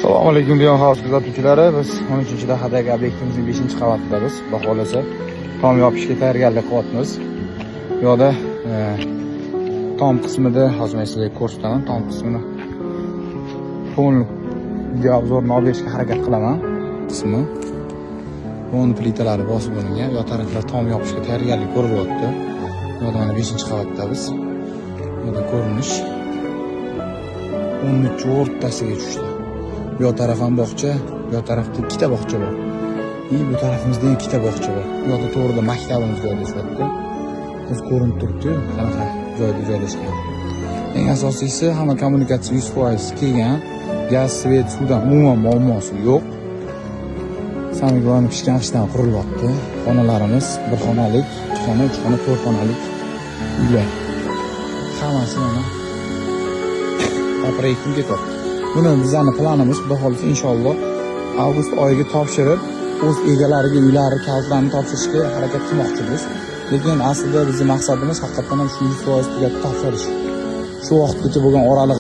Assalomu alaykum, Lion House kuzatuvchilari. Biz 13-dahadagi obyektimizning 5-qavatidamiz. Xudo xohlasa, tom yopishga tayyorgarlik qilyapmiz. Bu yoqda tom qismida hozir men sizlarga ko'rsataman. Tom qismini полный video обзор ni olib berishga harakat qilaman. Qismi Buni plitalari bosib bo'lingan. Bu yoq taraflar tom yopishga tayyorgarlik ko'rilyapti. Bu yoqda mana 5-qavatdamiz. Bu yoqda ko'rinish 13 o'rtasiga tushdi. Bu yoq taraf ham bog'cha, bu yoq tarafda ikkita bog'cha bor. И bu tarafimizda ham ikkita bog'cha bor. Bu yoqda to'g'rida maktabimiz joylashyapti. O'zi ko'rinib turibdi, qanaqa joyda joylashgan. Eng asosiysi, hamma kommunikatsiya 100% kelgan. Gaz, свет, suvdan umuman muammosi yo'q. Самое главное, pishgan g'ishtdan qurilyapti. Xonalarimiz bir xonalik, ikki xona, uch xona, to'rt xonalik uylar. Hammasi mana по proyektim ketyapti. Buni bizani planimiz, Xudo xohlasa, inshaalloh avgust oyiga topshirib, o'z egalariga uylari kalitlarini topshirishga harakat qilmoqchimiz. Lekin aslida bizning maqsadimiz haqiqatdan ham shu 100% tugatib topshirish. Shu vaqtgacha bo'lgan oraliq